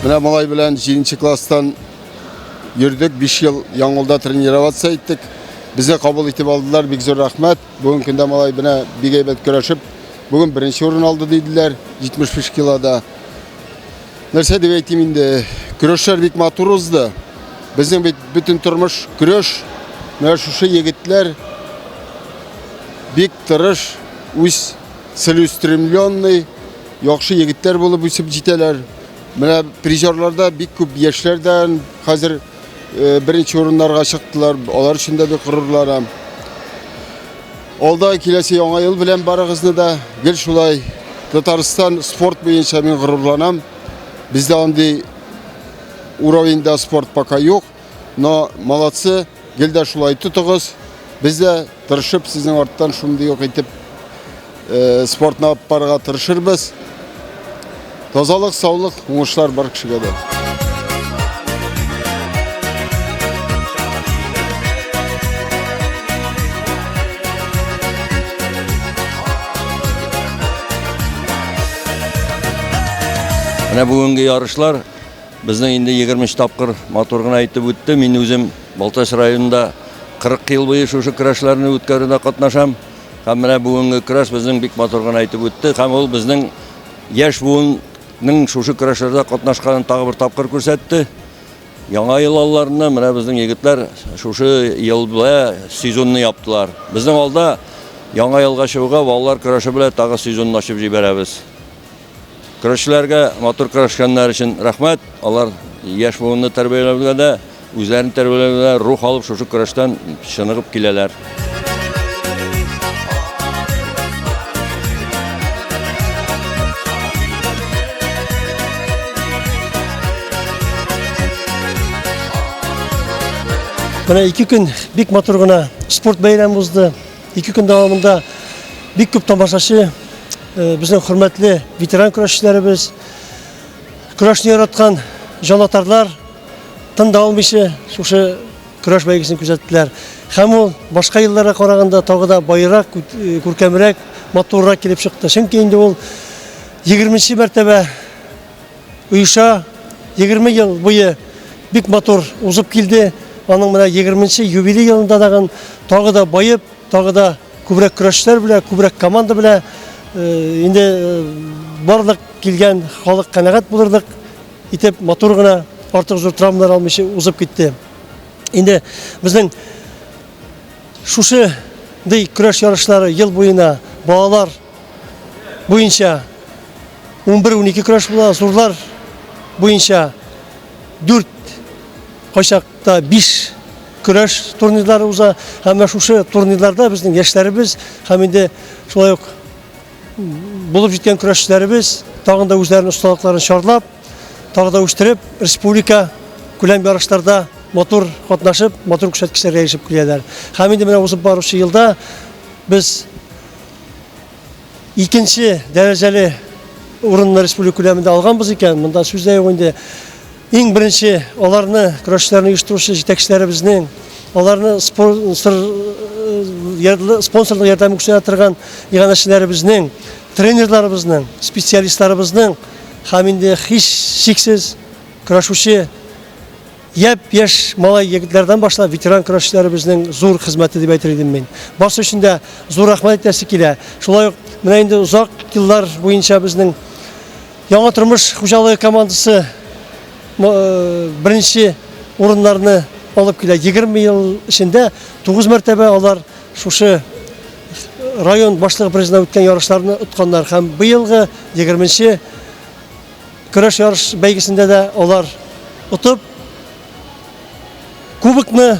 Менә малай белән 7 класстан йөрдек, 5 ел Яңгулда тренироваться иттек. Безне кабул итеп алдылар, бик зур рәхмәт. Бүгенге көндә малай менә бик әйбәт көрәшеп, бүген беренче урын алды диделәр, 75 килода. Нәрсә дип әйтим инде, көрәшләр бик матур узды. Безнең бит бөтен тормыш көрәш. Менә шушы егетләр бик тырыш, үз целеустремленный, яхшы егетләр булып үсеп җитәләр. Менә призерларда бик күп яшьләрдән хәзер э, беренче урыннарга чыктылар. Алар өчен дә бик горурланам. Алда киләсе яңа ел белән барыгызны да гел шулай Татарстан спорт буенча мин горурланам. Бездә андый уровеньда спорт пока юк, но молодцы, гел дә шулай тотыгыз. Без дә тырышып сезнең арттан шундый ук итеп э, спортны алып барырга тырышырбыз. Тазалык, саулык, уңышлар бар кешегә дә. Менә бүгенге ярышлар безнең инде 23 тапкыр матур гына итеп үтте. Мин үзем Балтач районында 40 ел буе шушы көрәшләрне үткәрүдә катнашам. Һәм менә бүгенге көрәш безнең бик матур гына итеп үтте. Һәм ул безнең яшь буынның шушы көрәшләрдә катнашканын тагы бер тапкыр күрсәтте. Яңа ел алларында менә безнең егетләр шушы елда сезонны яптылар. Безнең алда яңа елга чыгуга балалар көрәше белән тагы сезонны ачып җибәрәбез. Көрәшчеләргә матур көрәшкәннәр өчен рәхмәт. Алар яшь буынны тәрбияләүгә дә, үзләрен тәрбияләүгә дә рух алып шушы көрәштән чыныгып киләләр. Менә ике көн бик матур гына спорт бәйрәме узды. Ике көн дәвамында бик күп тамашачы, э, безнең хөрмәтле ветеран көрәшчеләребез, көрәшне яраткан җанатарлар тын да алмыйча шушы көрәш бәйгесен күзәттеләр. Һәм ул башка елларга караганда тагы да байрак, э, күркәмрәк, матуррак килеп чыкты. Чөнки инде ул 20 мәртәбә оеша, 20 ел буе бик матур узып килде. Аның менә 20 юбилей елында тагын тагы да баеп, тагы да күбрәк көрәшчеләр белән, күбрәк команда белән э, инде э, барлык килгән халык канәгать булырлык итеп матур гына артык зур травмалар алмыйча узып китте. Инде безнең шушы ди көрәш ярышлары ел буена балалар буенча 11-12 көрәш була, зурлар буенча 4, кайчакта 5 көрәш турнирлары уза. Һәм менә шушы турнирларда безнең яшьләребез һәм инде шулай ук булып җиткән көрәшчеләребез тагын да үзләренең осталыкларын чарлап, тагы да үстереп, республика күләм ярышларда матур катнашып, матур күрсәткечләргә ирешеп киләләр. Һәм инде менә узып баручы елда без икенче дәрәҗәле урынны республика күләмендә алганбыз икән, монда сүз дә юк инде. Иң беренче аларны, көрәшчеләрне оештыручы җитәкчеләребезнең, аларны спонсор спонсорлык ярдәме күрсәтә торган иганәчеләребезнең, тренерларыбызның, специалистларыбызның һәм инде һичшиксез көрәшүче Япь-яшь малай егетләрдән башлап ветеран көрәшчеләребезнең зур хезмәте дип әйтер идем мин. Барсы өчен дә зур рәхмәт әйтәсе килә. Шулай ук менә инде озак еллар буенча безнең Яңа тормыш хуҗалыгы командасы э, беренче урыннарны алып килә. 20 ел эчендә 9 мәртәбә алар шушы район башлыгы призына үткән ярышларны отканнар һәм быелгы 20 Көрәш ярыш бәйгесендә дә алар отып, кубокны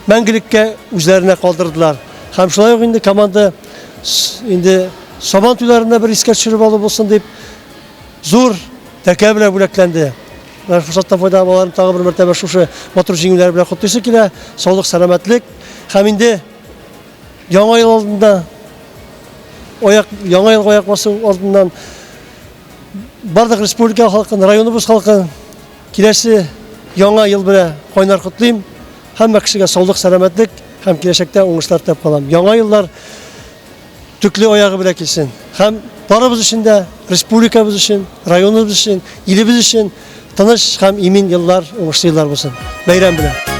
мәңгелеккә үзләренә калдырдылар. Һәм шулай ук инде команда инде Сабан туйларында бер искә төшереп алу булсын дип зур тәкә белән бүләкләнде. Менә форсаттан файдаланып аларны тагы бер мәртәбә шушы матур җиңүләре белән котлыйсы килә. Саулык, сәламәтлек һәм инде Яңа ел алдында аяк яңа елга аяк басу алдыннан барлык республика халкын, районыбыз халкын киләсе яңа ел белән кайнар котлыйм. Һәммә кешегә саулык, сәламәтлек һәм киләчәктә уңышлар теләп калам. Яңа еллар төкле аягы белән килсен һәм Барыбыз өчен дә, республикабыз өчен, районыбыз өчен, илебез өчен тыныч һәм имин еллар, уңышлы еллар булсын. Бәйрәм белән!